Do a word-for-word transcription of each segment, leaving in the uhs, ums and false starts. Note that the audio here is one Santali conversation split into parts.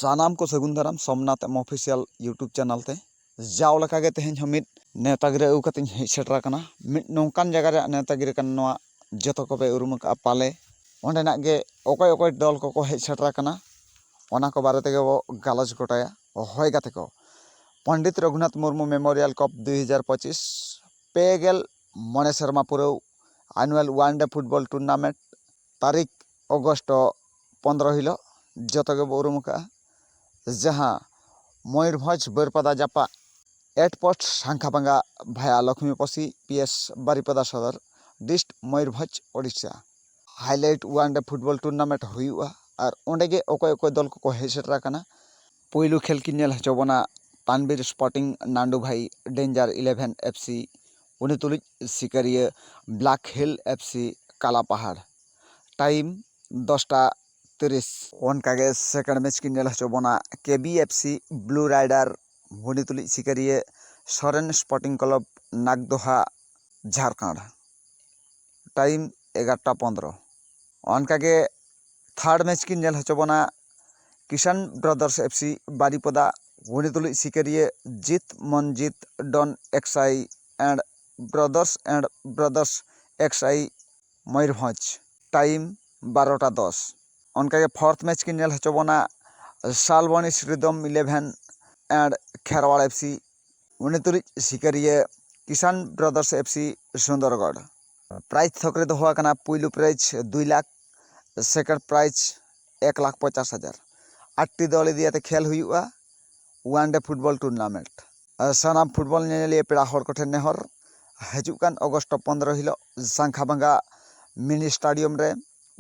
ᱥᱟᱱᱟᱢ ᱠᱚ ᱥᱟᱹᱜᱩᱱ ᱫᱟᱨᱟᱢ ᱥᱳᱢᱱᱟᱛᱷ ᱮᱢ ᱚᱯᱷᱤᱥᱤᱭᱟᱞ YouTube ᱪᱮᱱᱮᱞ ᱛᱮ᱾ ᱡᱟᱣ ᱞᱮᱠᱟᱜᱮ ᱛᱮᱦᱮᱧ ᱦᱚᱸ ᱢᱤᱫ ᱱᱮᱣᱛᱟ ᱜᱤᱨᱟᱹ ᱟᱹᱜᱩ ᱠᱟᱛᱮᱧ ᱦᱮᱡ ᱥᱮᱴᱮᱨ ᱟᱠᱟᱱᱟ᱾ ᱢᱤᱫ ᱱᱚᱝᱠᱟᱱ ᱡᱟᱭᱜᱟ ᱨᱮᱭᱟᱜ ᱱᱮᱣᱛᱟ ᱜᱤᱨᱟᱹ ᱠᱟᱱᱟ ᱱᱚᱣᱟ, ᱡᱚᱛᱚ ᱠᱚᱯᱮ ᱩᱨᱩᱢ ᱟᱠᱟᱫᱼᱟ ᱯᱟᱞᱮ᱾ ᱚᱸᱰᱮᱱᱟᱜ ᱜᱮ ᱚᱠᱚᱭ ᱚᱠᱚᱭ ᱫᱚᱞ ᱠᱚᱠᱚ ᱦᱮᱡ ᱥᱮᱴᱮᱨ ᱟᱠᱟᱱᱟ, ᱚᱱᱟ ᱠᱚ ᱵᱟᱨᱮ ᱛᱮᱜᱮ ᱵᱚ ᱜᱟᱞᱚᱪ ᱜᱚᱴᱟᱭᱟ᱾ ᱦᱳᱭ ᱜᱟᱛᱮ ᱠᱚ, ᱯᱚᱱᱰᱤᱛ ᱨᱚᱜᱷᱩᱱᱟᱛᱷ ᱢᱩᱨᱢᱩ ᱢᱮᱢᱳᱨᱤᱭᱟᱞ ᱠᱟᱯ ᱫᱩᱭ ᱦᱟᱡᱟᱨ ᱯᱚᱸᱪᱤᱥ, ᱯᱮ ᱜᱮᱞ ᱢᱚᱬᱮ ᱥᱮᱨᱢᱟ ᱯᱩᱨᱟᱹᱣ ᱟᱱᱩᱣᱟᱞ ᱣᱟᱱ ᱰᱮ ᱯᱷᱩᱴᱵᱚᱞ ᱴᱩᱨᱱᱟᱢᱮᱱᱴ ᱛᱟᱹᱨᱤᱠᱷ ᱚᱜᱚᱥᱴ ᱯᱚᱱᱫᱽᱨᱚ ᱦᱤᱞᱳᱜ ᱡᱚᱛᱚ ᱜᱮᱵᱚ ᱩᱨᱩᱢ ᱟᱠᱟᱫᱼᱟ, ᱡᱟᱦᱟᱸ ᱢᱚᱭᱩᱨᱵᱷᱚᱸᱡᱽ ᱵᱟᱹᱨᱯᱟᱫᱟ ᱡᱟᱯᱟᱜ ᱮᱴ ᱯᱳᱥᱴ ᱥᱟᱝᱠᱷᱟᱵᱟᱝᱜᱟ ᱵᱷᱟᱭᱟ ᱞᱚᱠᱷᱢᱤᱯᱚᱥᱤ, ᱯᱤ ᱮᱥ ᱵᱟᱨᱤᱯᱟᱫᱟ ᱥᱚᱫᱚᱨ, ᱰᱤᱥᱴ ᱢᱚᱭᱩᱨᱵᱷᱚᱸᱡᱽ, ᱳᱰᱤᱥᱟ᱾ ᱦᱟᱭᱞᱟᱭᱤᱴ ᱣᱟᱱ ᱰᱮ ᱯᱷᱩᱴᱵᱚᱞ ᱴᱩᱨᱱᱟᱢᱮᱱᱴ ᱦᱩᱭᱩᱜᱼᱟ ᱟᱨ ᱚᱸᱰᱮ ᱜᱮ ᱚᱠᱚᱭ ᱚᱠᱚᱭ ᱫᱚᱞ ᱠᱚᱠᱚ ᱦᱮᱡ ᱥᱮᱴᱮᱨ ᱟᱠᱟᱱᱟ᱾ ᱯᱩᱭᱞᱩ ᱠᱷᱮᱞ ᱠᱤᱱ ᱧᱮᱞ ᱦᱚᱪᱚ ᱵᱚᱱᱟ ᱛᱟᱱᱵᱤᱨ ᱥᱯᱳᱨᱴᱤᱝ ᱱᱟᱱᱰᱩ ᱵᱷᱟᱭ ᱰᱮᱧᱡᱟᱨ ᱤᱞᱮᱵᱷᱮᱱ ᱮᱯᱷ ᱥᱤ, ᱩᱱᱤ ᱛᱩᱞᱩᱡ ᱥᱤᱠᱟᱹᱨᱤᱭᱟᱹ ᱵᱞᱟᱠ ᱦᱤᱞ ᱮᱯᱷ ᱥᱤ ᱠᱟᱞᱟ ᱯᱟᱦᱟᱲ᱾ ᱴᱟᱭᱤᱢ ᱫᱚᱥᱴᱟ ᱛᱤᱨᱤᱥ᱾ ᱚᱱᱠᱟᱜᱮ ᱥᱮᱠᱮᱱᱰ ᱢᱮᱪ ᱠᱤᱱ ᱧᱮᱞ ᱦᱚᱪᱚ ᱵᱚᱱᱟ K B F C blue rider, ᱩᱱᱤ ᱛᱩᱞᱩᱡ ᱥᱤᱠᱟᱹᱨᱤᱭᱟᱹ Soren sporting club Nagdoha, Jharkhand. Time ᱮᱜᱟᱨᱚᱴᱟ ᱯᱚᱱᱫᱽᱨᱚ᱾ ᱚᱱᱠᱟᱜᱮ ᱛᱷᱟᱨᱰ ᱢᱮᱪ ᱠᱤᱱ ᱧᱮᱞ ᱦᱚᱪᱚ ᱵᱚᱱᱟ ᱠᱤᱥᱟᱱ ᱵᱨᱟᱫᱟᱨᱥ ᱮᱯᱷ ᱥᱤ ᱵᱟᱨᱤᱯᱚᱫᱟ, ᱩᱱᱤ ᱛᱩᱞᱩᱡ ᱥᱤᱠᱟᱹᱨᱤᱭᱟᱹ ᱡᱤᱛ ᱢᱚᱱᱡᱤᱛ ᱰᱚᱱ ᱮᱠᱥᱟᱭ and Brothers and Brothers ᱮᱠᱥᱟᱭ, ᱢᱚᱭᱩᱨᱵᱷᱚᱸᱡᱽ᱾ ᱴᱟᱭᱤᱢ ᱵᱟᱨᱚᱴᱟ ᱫᱚᱥ᱾ ᱚᱱᱠᱟᱜᱮ ᱯᱷᱳᱨᱛᱷ ᱢᱮᱪ ᱠᱤᱱ ᱧᱮᱞ ᱦᱚᱪᱚ ᱵᱚᱱᱟ ᱥᱟᱞᱵᱚᱱᱤ ᱥᱨᱤᱫᱚᱢ eleven and Kherwar F C, ᱩᱱᱤ ᱛᱩᱞᱩᱡ ᱥᱤᱠᱟᱹᱨᱤᱭᱟᱹ Kisan brothers F C Sundargarh. Prize ᱛᱷᱚᱠ ᱨᱮ ᱫᱚᱦᱚ ᱟᱠᱟᱱᱟ ᱯᱩᱭᱞᱩ ᱯᱨᱟᱭᱤᱡᱽ ᱫᱩᱭ ᱞᱟᱠᱷ, ᱥᱮᱠᱮᱱᱰ ᱯᱨᱟᱭᱤᱡᱽ ᱮᱠ ᱞᱟᱠᱷ ᱯᱚᱪᱟᱥ ᱦᱟᱡᱟᱨ᱾ ᱟᱴᱴᱤ ᱫᱚᱞ ᱤᱫᱤ ᱠᱟᱛᱮ ᱠᱷᱮᱞ ᱦᱩᱭᱩᱜᱼᱟ ᱣᱟᱱ ᱰᱮ ᱯᱷᱩᱴᱵᱚᱞ ᱴᱩᱨᱱᱟᱢᱮᱱᱴ᱾ ᱟᱨ ᱥᱟᱱᱟᱢ ᱯᱷᱩᱴᱵᱚᱞ ᱧᱮᱧᱮᱞᱤᱭᱟᱹ ᱯᱮᱲᱟ ᱦᱚᱲ ᱠᱚᱴᱷᱮᱱ ᱱᱮᱦᱚᱨ, ᱦᱤᱡᱩᱜ ᱠᱟᱱ ᱚᱜᱚᱥᱴ ᱯᱚᱱᱫᱽᱨᱚ ᱦᱤᱞᱳᱜ ᱥᱟᱝᱠᱷᱟᱵᱟᱝᱜᱟ ᱢᱤᱱᱤ ᱥᱴᱮᱰᱤᱭᱟᱢ ᱨᱮ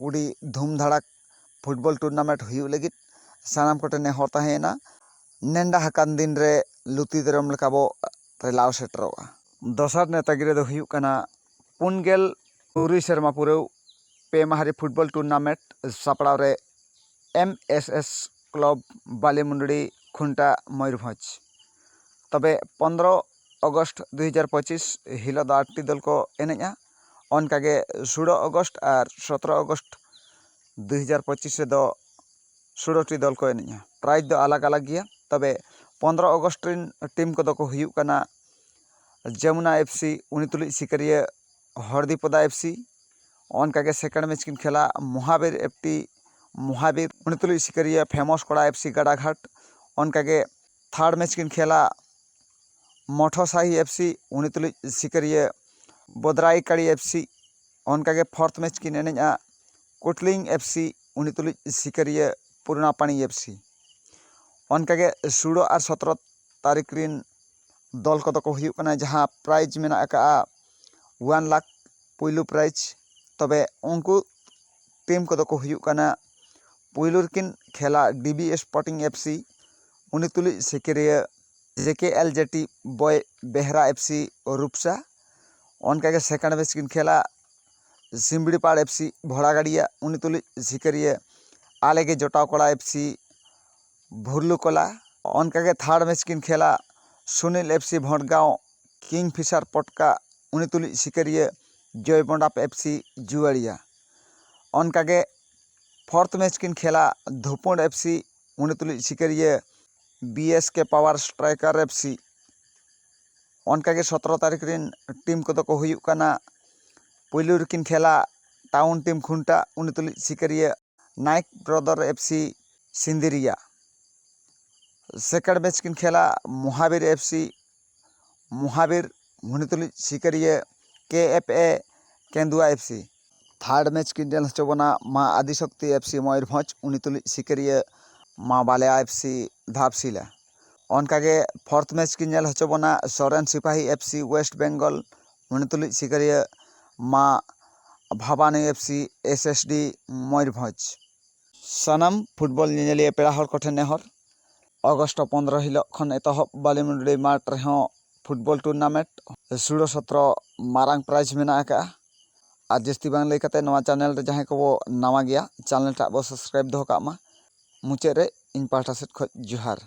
ᱩᱰᱤ ᱫᱷᱩᱢᱫᱷᱟᱲᱟᱠ ᱯᱷᱩᱴᱵᱚᱞ ᱴᱩᱨᱱᱟᱢᱮᱱᱴ ᱦᱩᱭᱩᱜ ᱞᱟᱹᱜᱤᱫ ᱥᱟᱱᱟᱢ ᱠᱚᱴᱷᱮᱱ ᱱᱮᱦᱚᱨ ᱛᱟᱦᱮᱸᱭᱮᱱᱟ, ᱱᱮᱰᱟ ᱟᱠᱟᱱ ᱫᱤᱱ ᱨᱮ ᱞᱩᱛᱤ ᱫᱮᱨᱚᱢ ᱞᱮᱠᱟ ᱵᱚ ᱨᱮᱞᱟᱣ ᱥᱮᱴᱮᱨᱚᱜᱼᱟ᱾ ᱫᱚᱥᱟᱨ ᱱᱮᱣᱛᱟ ᱜᱤᱨᱟᱹ ᱫᱚ ᱦᱩᱭᱩᱜ ᱠᱟᱱᱟ ᱯᱩᱱ ᱜᱮᱞ ᱛᱩᱨᱩᱭ ᱥᱮᱨᱢᱟ ᱯᱩᱨᱟᱹᱣ ᱯᱮ ᱢᱟᱦᱟᱨᱤ ᱯᱷᱩᱴᱵᱚᱞ ᱴᱩᱨᱱᱟᱢᱮᱱᱴ ᱥᱟᱯᱲᱟᱣ ᱨᱮ M S S club Balimundi, Khunta, Mayurbhanj. ᱛᱚᱵᱮ ᱯᱚᱱᱫᱽᱨᱚ ᱚᱜᱚᱥᱴ ᱫᱩᱭ ᱦᱟᱡᱟᱨ ᱯᱚᱸᱪᱤᱥ ᱦᱤᱞᱳᱜ ᱫᱚ ᱟᱴᱴᱤ ᱫᱚᱞ ᱠᱚ ᱮᱱᱮᱡᱼᱟ᱾ ᱚᱱᱠᱟᱜᱮ ᱥᱳᱲᱚ ᱚᱜᱚᱥᱴ ᱟᱨ ᱥᱚᱛᱨᱚ ᱚᱜᱚᱥᱴ ᱫᱩᱭ ᱦᱟᱡᱟᱨ ᱯᱚᱸᱪᱤᱥ ᱨᱮᱫᱚ ᱥᱳᱲᱚᱴᱤ ᱫᱚᱞ ᱠᱚ ᱮᱱᱮᱡᱼᱟ᱾ ᱯᱨᱟᱭᱤᱡᱽ ᱫᱚ ᱟᱞᱟᱜᱽ ᱟᱞᱟᱜᱽ ᱜᱮᱭᱟ᱾ ᱛᱚᱵᱮ ᱯᱚᱱᱨᱚ ᱚᱜᱚᱥᱴ ᱨᱮᱱ ᱴᱤᱢ ᱠᱚᱫᱚ ᱠᱚ ᱦᱩᱭᱩᱜ ᱠᱟᱱᱟ ᱡᱚᱢᱩᱱᱟ ᱮᱯᱷ ᱥᱤ, ᱩᱱᱤ ᱛᱩᱞᱩᱡ ᱥᱤᱠᱟᱹᱨᱤᱭᱟᱹ ᱦᱚᱨᱫᱤᱯᱚᱫᱟ ᱮᱯᱷ ᱥᱤ, ᱚᱱᱠᱟᱜᱮ ᱥᱮᱠᱮᱱᱰ ᱢᱮᱪ ᱠᱤᱱ ᱠᱷᱮᱞᱟ ᱢᱚᱦᱟᱵᱤᱨ ᱮᱯᱷ ᱴᱤ ᱢᱚᱦᱟᱵᱤᱨ, ᱩᱱᱤ ᱛᱩᱞᱩᱡ ᱥᱤᱠᱟᱹᱨᱤᱭᱟᱹ ᱯᱷᱮᱢᱚᱥ ᱠᱚᱲᱟ ᱮᱯᱷ ᱥᱤ ᱜᱟᱰᱟᱜᱷᱟᱴ, ᱚᱱᱠᱟᱜᱮ ᱛᱷᱟᱨᱰ ᱢᱮᱪ ᱠᱤᱱ ᱠᱷᱮᱞᱟ ᱢᱚᱴᱷᱚᱥᱟᱦᱤ ᱮᱯᱷ ᱥᱤ, ᱩᱱᱤ ᱛᱩᱞᱩᱡ ᱥᱤᱠᱟᱹᱨᱤᱭᱟᱹ ᱵᱚᱫᱨᱟᱭᱠᱟᱲᱤ ᱮᱯᱷ ᱥᱤ, ᱚᱱᱠᱟᱜᱮ ᱯᱷᱳᱨᱛᱷ ᱢᱮᱪ ᱠᱤᱱ ᱮᱱᱮᱡᱼᱟ ᱠᱩᱴᱞᱤᱝ ᱮᱯᱷ ᱥᱤ, ᱩᱱᱤ ᱛᱩᱞᱩᱡ ᱥᱤᱠᱟᱹᱨᱤᱭᱟᱹ ᱯᱩᱨᱱᱟᱯᱟᱱᱤ ᱮᱯᱷ ᱥᱤ᱾ ᱚᱱᱠᱟᱜᱮ ᱥᱩᱲᱟᱹ ᱟᱨ ᱥᱚᱛᱨᱚ ᱛᱟᱹᱨᱤᱠᱷ ᱨᱤᱱ ᱫᱚᱞ ᱠᱚᱫᱚ ᱠᱚ ᱦᱩᱭᱩᱜ ᱠᱟᱱᱟ, ᱡᱟᱦᱟᱸ ᱯᱨᱟᱭᱤᱡᱽ ᱢᱮᱱᱟᱜ ᱟᱠᱟᱫᱼᱟ ᱚᱣᱟᱱ ᱞᱟᱠᱷ ᱯᱩᱭᱞᱩ ᱯᱨᱟᱭᱤᱡᱽ᱾ ᱛᱚᱵᱮ ᱩᱱᱠᱩ ᱴᱤᱢ ᱠᱚᱫᱚ ᱠᱚ ᱦᱩᱭᱩᱜ ᱠᱟᱱᱟ, ᱯᱩᱭᱞᱩ ᱨᱮᱠᱤᱱ ᱠᱷᱮᱞᱟ D B sporting F C, ᱩᱱᱤ ᱛᱩᱞᱩᱡ ᱥᱤᱠᱟᱹᱨᱤᱭᱟᱹ ᱡᱮ ᱠᱮ ᱮᱞ ᱡᱮ ᱴᱤ ᱵᱚᱭ ᱵᱮᱦᱨᱟ ᱮᱯᱷ ᱥᱤ ᱨᱩᱯᱥᱟ᱾ ᱚᱱᱠᱟᱜᱮ ᱥᱮᱠᱮᱱᱰ ᱢᱮᱪ ᱠᱤᱱ ᱠᱷᱮᱞᱟ ᱥᱤᱢᱵᱲᱤᱯᱟᱲ ᱮᱯᱷ ᱥᱤ ᱵᱷᱚᱲᱟᱜᱟᱲᱤᱭᱟ, ᱩᱱᱤ ᱛᱩᱞᱩᱡ ᱥᱤᱠᱟᱹᱨᱤᱭᱟᱹ ᱟᱞᱮᱜᱮ ᱡᱚᱴᱟᱣ ᱠᱚᱲᱟ ᱮᱯᱷ ᱥᱤ ᱵᱷᱩᱨᱞᱩᱠᱚᱞᱟ᱾ ᱚᱱᱠᱟᱜᱮ ᱛᱷᱟᱨᱰ ᱢᱮᱪ ᱠᱤᱱ ᱠᱷᱮᱞᱟ ᱥᱩᱱᱤᱞ ᱮᱯᱷ ᱥᱤ ᱵᱷᱚᱴᱜᱟᱸᱣ ᱠᱤᱝ ᱯᱷᱤᱥᱟᱨ ᱯᱚᱴᱠᱟ, ᱩᱱᱤ ᱛᱩᱞᱩᱡ ᱥᱤᱠᱟᱹᱨᱤᱭᱟᱹ ᱡᱚᱭ ᱢᱚᱱᱰᱟᱯ ᱮᱯᱷ ᱥᱤ ᱡᱩᱣᱟᱹᱲᱤᱭᱟ᱾ ᱚᱱᱠᱟᱜᱮ ᱯᱷᱳᱨᱛᱷ ᱢᱮᱪ ᱠᱤᱱ ᱠᱷᱮᱞᱟ ᱫᱷᱩᱯᱩᱱᱰ ᱮᱯᱷ ᱥᱤ, ᱩᱱᱤ ᱛᱩᱞᱩᱡ ᱥᱤᱠᱟᱹᱨᱤᱭᱟᱹ B S K power ᱥᱴᱨᱟᱭᱠᱟᱨ F C. ᱚᱱᱠᱟᱜᱮ ᱥᱚᱛᱨᱚ ᱛᱟᱹᱨᱤᱠᱷ ᱨᱤᱱ ᱴᱤᱢ ᱠᱚᱫᱚ ᱠᱚ ᱦᱩᱭᱩᱜ ᱠᱟᱱᱟ, ᱯᱩᱭᱞᱩ ᱨᱮᱠᱤᱱ ᱠᱷᱮᱞᱟ ᱴᱟᱣᱩᱱ ᱴᱤᱢ ᱠᱷᱩᱱᱴᱟ, ᱩᱱᱤ ᱛᱩᱞᱩᱡ ᱥᱤᱠᱟᱹᱨᱤᱭᱟᱹ Nayak brother F C Sindiria. Second match ᱠᱤᱱ ᱠᱷᱮᱞᱟ ᱢᱚᱦᱟᱵᱤᱨ ᱮᱯᱷ ᱥᱤ ᱢᱚᱦᱟᱵᱤᱨ, ᱩᱱᱤ ᱛᱩᱞᱩᱡ ᱥᱤᱠᱟᱹᱨᱤᱭᱟᱹ K F A Kenduwa F C. Third match ᱠᱤᱱ ᱧᱮᱞ ᱦᱚᱪᱚ ᱵᱚᱱᱟ ᱢᱟ ᱟᱫᱤᱥᱚᱠᱛᱤ ᱮᱯᱷ ᱥᱤ ᱢᱚᱭᱩᱨᱵᱷᱚᱸᱡᱽ, ᱩᱱᱤ ᱛᱩᱞᱩᱡ ᱥᱤᱠᱟᱹᱨᱤᱭᱟᱹ ᱢᱟ ᱵᱟᱞᱮᱭᱟ ᱮᱯᱷ ᱥᱤ ᱫᱷᱟᱯᱥᱤᱞᱟ᱾ ᱚᱱᱠᱟᱜᱮ ᱯᱷᱳᱨᱛᱷ ᱢᱮᱪ ᱠᱤᱱ ᱧᱮᱞ ᱦᱚᱪᱚ ᱵᱚᱱᱟ Soren Sipahi F C west Bengal, ᱩᱱᱤ ᱛᱩᱞᱩᱡ ᱥᱤᱠᱟᱹᱨᱤᱭᱟᱹ Maa Bhabani F C S S D Mayurbhanj. ᱥᱟᱱᱟᱢ ᱯᱷᱩᱴᱵᱚᱞ ᱧᱮᱧᱮᱞᱤᱭᱟᱹ ᱯᱮᱲᱟ ᱦᱚᱲ ᱠᱚᱴᱷᱮᱱ ᱱᱮᱦᱚᱨ, ᱚᱜᱚᱥᱴ ᱯᱚᱱᱨᱚ ᱦᱤᱞᱳᱜ ᱠᱷᱚᱱ ᱮᱛᱚᱦᱚᱵ ᱵᱟᱞᱤᱢᱩᱰᱩᱰᱤ ᱢᱟᱴᱷ ᱨᱮᱦᱚᱸ ᱯᱷᱩᱴᱵᱚᱞ ᱴᱩᱨᱱᱟᱢᱮᱱᱴ ᱥᱩᱲᱚ ᱥᱚᱛᱨᱚ ᱢᱟᱨᱟᱝ ᱯᱨᱟᱭᱤᱡᱽ ᱢᱮᱱᱟᱜ ᱟᱠᱟᱫᱼᱟ᱾ ᱟᱨ ᱡᱟᱹᱥᱛᱤ ᱵᱟᱝ ᱞᱟᱹᱭ ᱠᱟᱛᱮ ᱱᱚᱣᱟ ᱪᱮᱱᱮᱞ ᱨᱮ ᱡᱟᱦᱟᱸᱭ ᱠᱚᱵᱚ ᱱᱟᱣᱟ ᱜᱮᱭᱟ, ᱪᱮᱱᱮᱞ ᱴᱟᱜ ᱵᱚ ᱥᱟᱵᱥᱠᱨᱟᱭᱤᱵ ᱫᱚᱦᱚ ᱠᱟᱜ ᱢᱟ᱾ ᱢᱩᱪᱟᱹᱫ ᱨᱮ ᱤᱧ ᱯᱟᱦᱴᱟ ᱥᱮᱫ ᱠᱷᱚᱱ ᱡᱚᱦᱟᱨ᱾